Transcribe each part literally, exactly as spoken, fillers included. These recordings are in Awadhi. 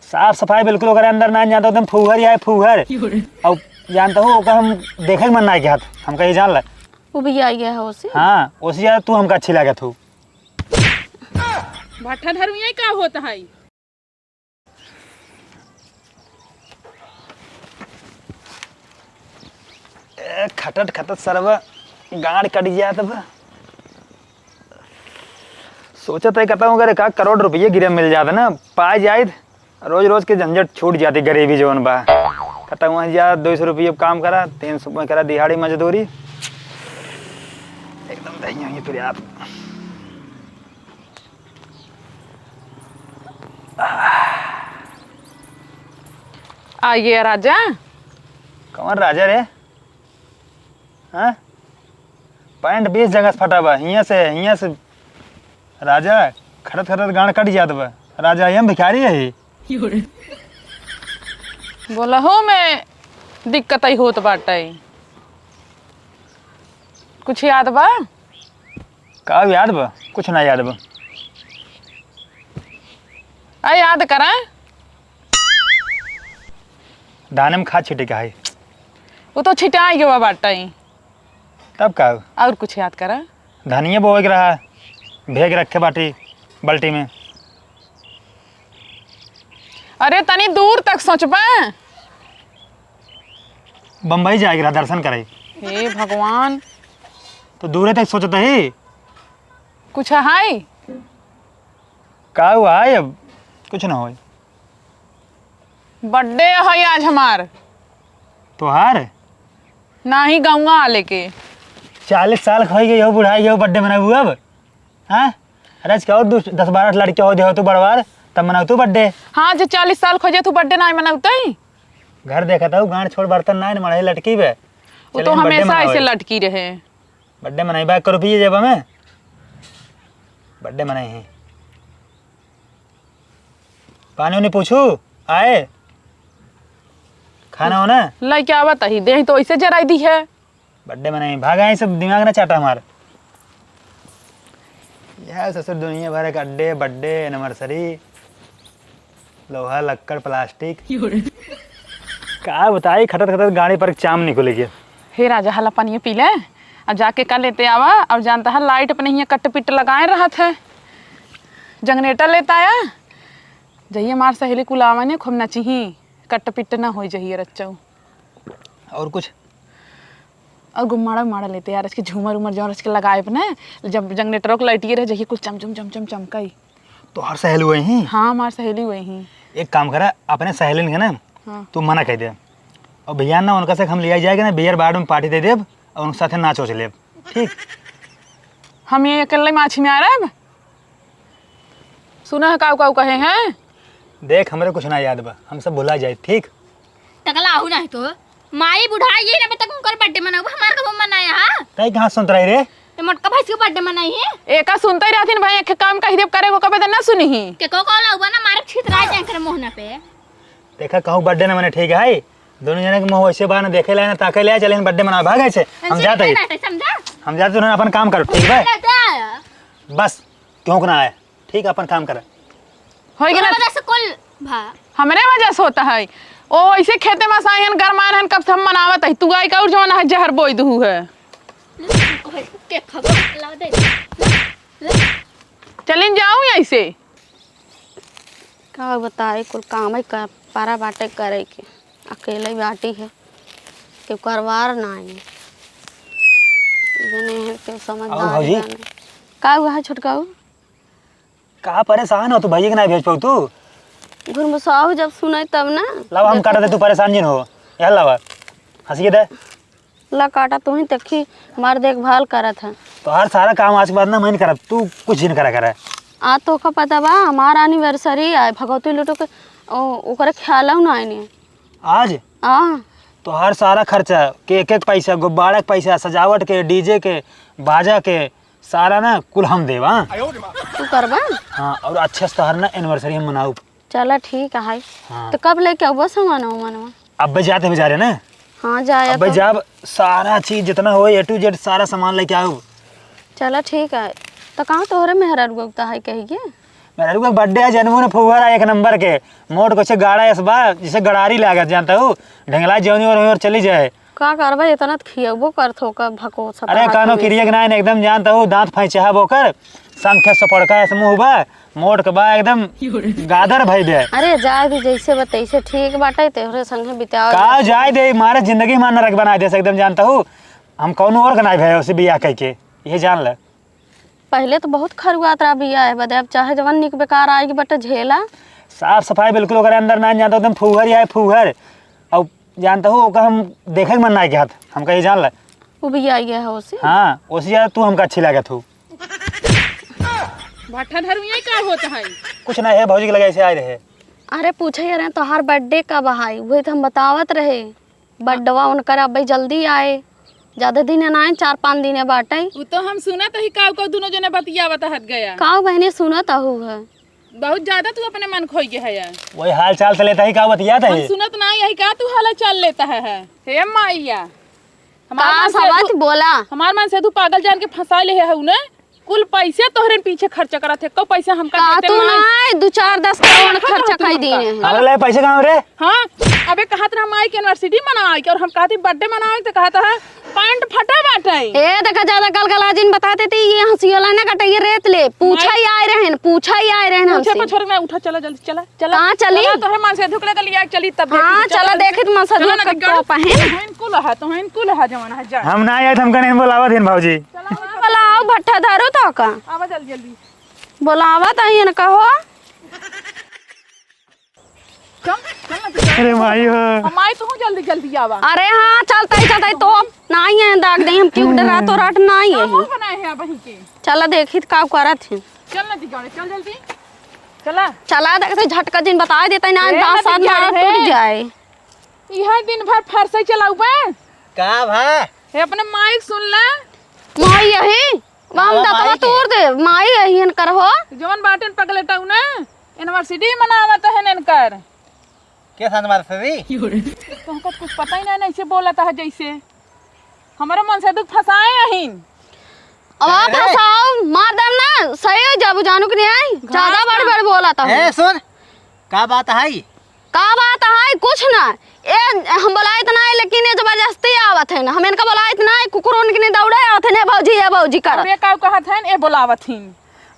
साफ सफाई बिल्कुल ओकरे अंदर ना जानता, एकदम फूहर ही है, फूहर। और जानता हूँ, ओका हम देखे ही मन ना के हाथ, हमका ये जान ला। वो भी आई गया है ओसे? हाँ, ओसे ज्यादा तू हमका अच्छी लागत हो। भाठा धरू, ये का होता है? ए, खटत खटत सरवा गाड़ कट जात बा। सोचत है, कहता हूँ, अगर एक आध करोड़ रुपये गिरे मिल जात ना, पा जाइत, रोज रोज के झंझट छूट जाती, गरीबी जौन बा। कहता हूँ, वहाँ जा, दो सौ रुपये काम करा, तीन सौ करा दिहाड़ी मजदूरी, एकदम दही होई फिर आप। आ गया राजा। कौन राजा रे? हाँ? पैंट बीस जगह से फटा बा, हियाँ से, हियाँ से। राजा, खटत खटत गांड कट जात बा। राजा, हम भिखारी है। बोला हो, में दिक्कत ही होत बाटे। कुछ याद बा? का याद बा? कुछ ना याद बा। आ, याद करा। धाने में खाद छीटे के है। वो तो छिटाई गवा बाटे। तब का? और कुछ याद करा। धनिया बोए के रहा, भेग रखे बाटी बाल्टी में। अरे, तनी दूर तक सोचबा। बम्बई जाए के रहा दर्शन करे। हे भगवान। तो दूरे तक सोचत ही। कुछ है? का हुआ है? अब कुछ ना होई। Birthday है आज हमार। तोहार? नाही, गौवा वाले के। चालीस साल क होइ गई हो, बुढ़ाई गई हो, birthday मनाबू अब? हाँ? अरे, आज का और दस बारह लड़के हो दे हो तू बड़वार, तब मनाऊ तू birthday। हाँ, जे चालीस साल क होइ जाए तू birthday नाही मनाऊ तई? घर देखत हूँ, गांड छोड़ बर्तन नाही न मड़ाई लटकी बे। वो चलिए, तो birthday हमेशा मनावे। ऐसे लटकी रहे। Birthday मनाई, bag क रुपये जेब में, birthday मनाई है। पानी उनी पूछू, आए? खाना हो ना? लइके आवत ही, देह तो ऐसे जराई दी है। Birthday मनाई, भाग आए सब, दिमाग ना चाटा हमार। यह ससुर दुनिया भर के अड्डे, birthday, anniversary, लोहा, लक्कड़, plastic। का बताई, खटत खटत गाड़ी पर चाम निकल गया। हे राजा, हला पानी पी ले, अब जाके का लेते आवा। और जानता है, light अपने हियाँ कट पिट लगाए रहत है, generator लेता आया। जहिए हमार सहेली कुल आवा ने, खूब नचिही, कट पिट ना होई जहिए रच्चऊ। और कुछ? और गुम्माड़ा उम्माड़ा लेते यार, इसके झूमर उमर जौन इसके लगाए अपने, जब generator क लाइटिए रहे, जहिए कुल चम चम चम चम चमकाई। तोहार सहेली वही? हाँ, हमार सहेली वही। एक काम करा, अपने सहेलिन के ना, हाँ। तू मना कह दे। और भैया ना, उनका से हम ले आई जाएगा ना, beer bar में party दे देब और उनके साथे नाच वाच लेब, ठीक? हम ये अकेले माछी में आ रहे हैं? सुना है काऊ काऊ कहे हैं? देख, हमरे कुछ ना याद बा, हम सब भुला जाए, ठीक? टकला आहू नाही तो। माई बुढ़ाई गई ना, अबे तक उनकर birthday मनाऊ, हमार कबो मनाया हा? तई कहाँ सुनत रही रे? ते मोटका भैंस के birthday मनाई है? एका सुनते ही रहथिन भाई, एक काम कही देब करे को कबे त ना सुनी ही। के को को लाऊ बा ना, मारे छितरा जाए कर मोहना पे। देखा, कहूँ birthday ना मने, ठीक है? दोनों जने के मुँह वैसे बा ना, देखे लाए ना, ताके ले, चले birthday मनावे, भाग ऐसे। हम जाते ही। समझा? हम जाते, उन्होंने अपन काम करो, ठीक है? बस, क्यों ना आए? ठीक, अपन काम करे। होई तोहरे गेला। वजह से कुल भा। हमरे वजह से होता है। ओ, ऐसे खेते में सायन गरमान हन, कब से हम मनावत है। तू आई का और जौन है, जहर बोई दुहू है। के खबर ला दे। चलिन जाऊँ ऐसे। का बताई, कुल काम ही का पारा बाटे करे के। अकेले ही बाटी है, केहू करवार नाही। जने है, केहू समझदार और भौजी? जाने। का हुआ है छोटकाऊ? का परेशान हो तू, भैया के ना भेज पाऊ तू? घुरमुसाहू जब सुनाई तब ना। लावा, हम काटा दे, तू परेशान जिन हो। यहाँ लावा, हंसी के दे। ला काटा, तू ही देखी, हमार देखभाल करत है। तोहार सारा काम आज के बाद ना मैं नहीं करब, तू कुछ जिन करा करे। आ, तोका पता बा, हमार anniversary आए, भगवती लुटो के, ओ, ओकरे ख्याल ना आइने। आज? हाँ। तोहार सारा खर्चा, cake के पैसा, गुब्बारा के पैसा, सजावट के, DJ के, बाजा के, सारा ना कुल हम देब, हाँ? तू करबा? हाँ, और अच्छे से तोहार ना anniversary हम मनाउब। चला ठीक है। हाँ। तो कब लेके आउबा सामान वामान? अब्बे जाते हुए जा रहे ना? हाँ, जाया अब्बे तो। जाब, सारा चीज जितना हो, A to Z सारा सामान लेके आउब। चला ठीक है। तो कहाँ तोहरे मेहरारू उगता है कही के? मेहरारू के birthday है, जन्मू ने फुहर है एक नंबर के। मोट कुछ गाड़ा ऐस बा, जैसे गड़ारी लागत, जानता हूँ, ढेंगला जौनी ओर, ओर चली जाए। का करबे, इतना त खियबो करत हो का भको सतहत अरे, कानो में। किरिया के नाइन एकदम जानता हूँ, दांत फैंचहा बोकर, संखे सपड़का ऐस मुँह बा, मोट के बा एकदम गादर भई दे। अरे, जाए दी, जैसे बा तैसे ठीक बाटे, तोहरे संगे बिताओ का जाए। जाए दे, मारे जिंदगी मा नरक बनाए दे से एकदम जानता हूँ। हम कौनो और के नाई भए उसे बियाह कइके, ये जान ले। पहिले त बहुत खरुआत रहा बियाह बदे, अब चाहे जवन निक बेकार आइगी बटे झेला। साफ सफाई बिल्कुल ओकरे अंदर ना जानता, एकदम फूहर ही आए फूहर। अब जानता हूँ ओका हम देखे के मन ना कहत, हमका ये जान ला। उ भी आई गया है उसी। हाँ, उसी ज्यादा तू हमका अच्छी लागत हो। भट्टा धरू ये का होत है? कुछ ना है, भौजी के लगे ऐसे आए रहे। अरे पूछे रहे तोहार birthday कब है, वही तो हम बतावत रहे। बर्थवा उनकर अबे जल्दी आए, ज्यादा दिन ना आए, चार पाँच दिन बाटे। उ तो हम सुनत ही काऊ काऊ दुनो जने बतियावत हत गया। काऊ बहनी सुनत आहू है। बहुत ज्यादा तू अपने मन खोई के है यार। वही हाल चाल से लेता ही काऊ बतियात हम है। सुनत ना यही का तू हाल चाल लेता है, है? हे माइया, हमार का मन से समझ तू बोला। हमार मन से तू पागल जान के फंसा ले है उ ने। कुल पैसे तोहरे पीछे खर्च करत है, कौ पैसे हमका का देते तू ना? ना है, दू चार दस करोड़ हाँ, खर्च हाँ, कई हाँ, दिए हैं। अरे ले पैसे कहाँ रे? हाँ, अबे कहत रहा माई के anniversary मनावे के और हम कहती birthday मनावे तो कहत है पैंट फटा बाटे। ए देखा ज्यादा गलगला जिन बताते थे, ये हंसी वाला ना कटे, ये रेत ले, पूछा माई ही आए रहन, पूछा ही आए रहन पूछे हमसे। पछोर में उठा, चला जल्दी, चला, चला। कहाँ चली? चला, तोहरे मन से धुकले तो लिया चली तब हाँ, देखी, चला चला। देखी मन से चला धुक ना, के चला। टोपा है। तोहन कुल है, तोहन कुल है जमाना है, जा। हम ना आए, हमका नहीं बोलावत हिन भौजी। चला, चला, बोलाओ, भट्टा धरो तो का? आवा जल्दी, जल्दी। बोलावत आइए न कहो। चल, चल ना, तू चल। अरे माई हो। हम आई तो हूँ, जल्दी, जल्दी आवा। अरे हाँ, चलता ही, चलता ही, तो अब ना ही है, दाग दे, हम क्यों डरा तो रट ना ही है। का बनाए हैं अब वहीं के? चला देखी त का करत है। चल ना, दिगाड़े, चल जल्दी। चला। चला देखते झटका जिन बता देता है ना, ए, दांत ना, साथ दिगाड़े मारा है। टूट जाए। इहे दिन भर फरसई चलाउबे। का भा? हे अपने माइक सुन ले। माई यही, वाम हाँ, दतवा माई के। तोड़ दे, माई यही इनकर हो। जवन बाटेन पगलेटऊ ने, anniversary मनावत है इनकर। के anniversary? तुमको कुछ पता ही नहीं, नहीं से बोलता है जैसे। हमरे मन से दुख फंसाए अहिन। अब आप अरे। फंसाओ, मार देम ना, सही हो जाबू, जानू कि नहीं आई? ज्यादा घास बड़ का बड़ बोला था। ए, सुन, का बात है? का बात है? कुछ ना। ए, हम बोलाइत ना है, लेकिन ये जबरदस्ती आवत है ना। हम इनका बोलाइत ना है, कुकुर उनके नहीं दौड़े आवत है, "ए भौजी, ए भौजी" करत। अब ये का कहत है, "ए बोलावत ही।"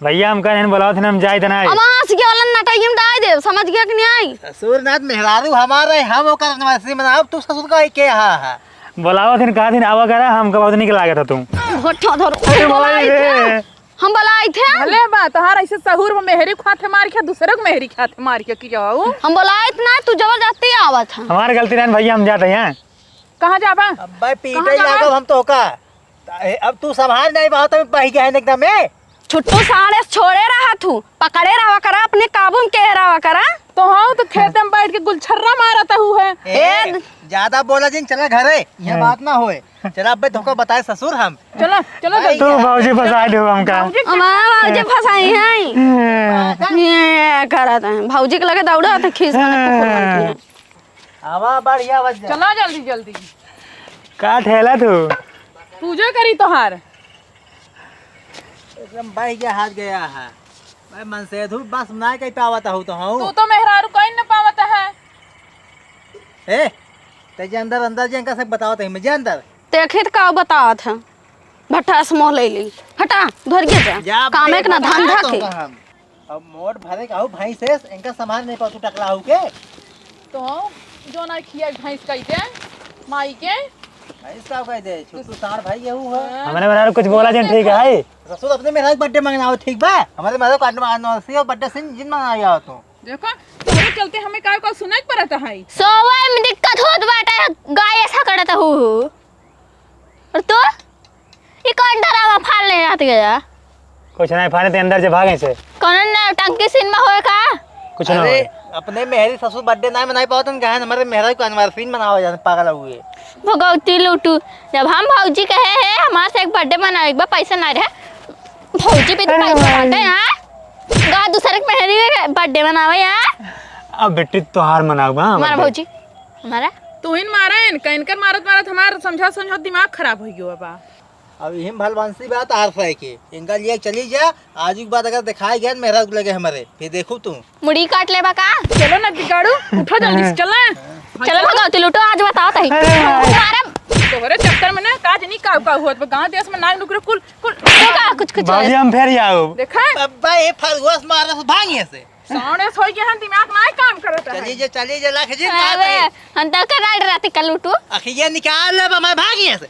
भैया, हम कहें बोलावत है, हम जाइत ना है। अब वहाँ से के वाला नटैया में डाल दे, समझ गया कि नहीं आई? ससुर नाथ मेहरारू हमारे, हम ओकर anniversary मनाब, तू ससुर का के हा, हा? बोलावत है, कहा दिन आवा करा, हमका बहुत निक लागत है तू। भट्टा धर, अरे हम बोलाई भाई थे। रे। हम बोलाई थे। भले बा, तोहार ऐसे सहूर में मेहरी खाते मार के, दूसरे को मेहरी खाते मार के किया हो। हम बोलाइत ना, तू जबरदस्ती आवत है। हमार गलती रहन भैया, हम जाते हैं। कहाँ जाबा? अब्बे पीटे कहाँ जाबा? लागब हम तो का। ए, अब तू संभाल नहीं पाओ तो बह गया है एकदम ए। छुट्टू साढ़े छोड़े रहा तू, पकड़े रहा करा, अपने काबू में के रहा करा। तो हाँ, तो खेते में बैठ के गुलछर्रा मारत हूँ है। ए, ए, ज्यादा बोला जिन, चला घरे, ये हाँ। बात ना होए। चला, अब्बे तोहका बताए ससुर हम। चला, चला भाई, जल्दी। तू भौजी फंसा दे हमका। भौजी के हमारा भौजी फंसाई है। हाँ। ये करत है। भौजी के लगे दौड़ा तो खींच के कुकुर बन के। आवा, बढ़िया बज जा। चला जल्दी, जल्दी। का ठेला तू? पूजा करी तोहार। एकदम बह गया, हाथ गया है। मैं मन से धूप बस ना कहीं पावत हूँ तो हूँ। तू तो मेहरारू कहीं न पावत है। ए, ते जे अंदर, अंदर जे इनका सब बतावत है, मैं जे अंदर। देखित का बतावत है, भट्टा से मोह ले ली। हटा, धर के जा। जा, काम बे, एक ना बताए धंधा तो के। हम। अब मोट भरे का हो भैंस है, इनका सामान नहीं पाओ, तू टकला हो के। तो जो ना खिया भैंस कह दे, माई के। भैंस का कह दे, छोटू सार भाई यहू है। हाँ। हमरे मेहरारू कुछ बोला जन ठीक है। ससुर अपने मेहरारू birthday मनाओ, ठीक बा? हमारे मेहरारू का anniversary और birthday से जिन मनाया हो तो। देखो, तोहरे चलते हमें का, का सुनाई पड़ता है। सोवे में दिक्कत होत बाटे, गाय ऐसा करत हूँ। और तू? ई कौन डरावा फाड़ ले जात गया? कुछ नहीं, फाड़े ते अंदर से भागे से। कौन न टंकी सीन में होए का? कुछ ना अरे, होए। अपने मेहरी ससुर birthday नहीं मनाई पावत, हम कहें हमारे मेहरा को anniversary मनावा जाते, पागल हुए। भगवती लूटू, जब हम भौजी कहे हैं, हमारे से एक birthday मनावे, एक बार पैसा ना रहे, भौजी भी तो अरे पैसा भाई। बाटे, हाँ? गा दूसरे के मेहरी के birthday मनावे, हाँ? अब बेटी तोहार मनावा, हाँ, हमारा birthday। भौजी, हमारा। तू ही न मारे, इनका, इनकर मारत मारत हमार समझा समझा दिमाग खराब हो गयो बा। अब यही भलवांसी बात आर सै के। इनका लिए चली जा, आज के बाद अगर दिखाई गया मेहरारू लगे हमरे, फिर देखू तू। मुड़ी काट लेबा का? चलो ना बिगाड़ू, उठो जल्दी से, चला। चलो भगवती लूटो, आज बताओ तही। अरे। मारम। तोहरे चक्कर में ना काज नहीं काऊ काऊ होत बा। गाँव देश में नाग नुकरे कुल, कुल। देखा, कुछ, कुछ बाबूजी, है। हम फेर आउब। देखा? अब्बा, ये फरगोस मारे से भागिए से। साउंड ऐस होई के हम दिमाग ना काम करत है। चली जे, चली जे, लाख जी, अबे, बात है। हम तो कर राइड रहती कल लूटू। अखिया निकाल ले, बा, मैं भागिए से।